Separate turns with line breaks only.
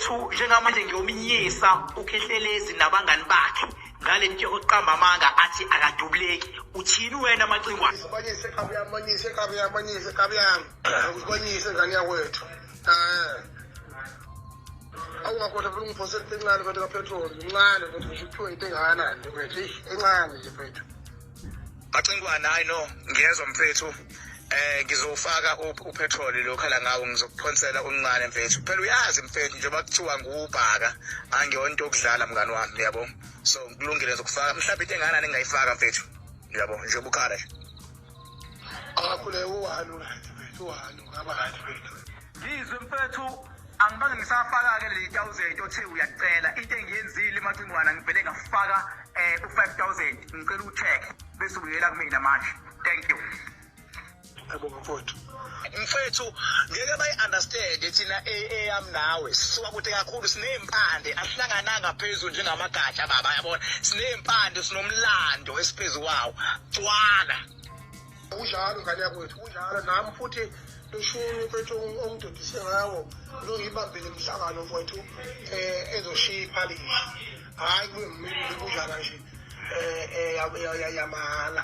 Mfethu, njengamanje ngiyominyisa uKhehlelezi nabangani bakhe ngale nto yokuqamba amanga athi akadubuleki. Uthini wena, Macingwane?
Banyise kabi yami, banyise kabi yami, banyise kabi yami. Banyise ngane yakwethu. Awungakhohlwa phela ungiphosela into encane mfethu kapetrol, incane mfethu, ngisho kuthiwa into engakanani nje mfethu, eish, encane nje mfethu.
Macingwane, hayi no, ngiyezwa mfethu. Ngizofaka upetrol lo khala ngawo, ngizokuphonsela umncane mfethu. Phela uyazi mfethu, njengoba kuthiwa ngubhaka, angiyona into yokudlala mngani wami, yabo. So kulungile, ngizokufaka mhlawumbe into engakanani engingayifaka mfethu, yabo, njengoba ukhala nje.
Akakhuleka u-one right mfethu, u-one ungaba right mfethu.
Ngizwe mfethu, angibange ngisafaka-ke leli 1000 othe uyacela. Into engiyenzile, Macingwana, ngivele ngafaka u-5000. Ngicela u-check bese ubuyela kumina manje. Thank you.
Ayibonga mfowethu.
Mfethu, ngeke bayi-understand thina eyami nawe, sisuka kude kakhulu, siney'mpande, asihlangananga phezulu njengamagatsha baba, yabona, siney'mpande, sinomlando esiphezu kwawo, gcwala.
Kunjalo ngane yakwethu, kunjalo. Nami futhi lushuni mfethu ongidodise ngawo lo, ngibambile imihlangano mfowethu, ezoshiya iphalishi, hhayi kube kunjala nje yamahhala.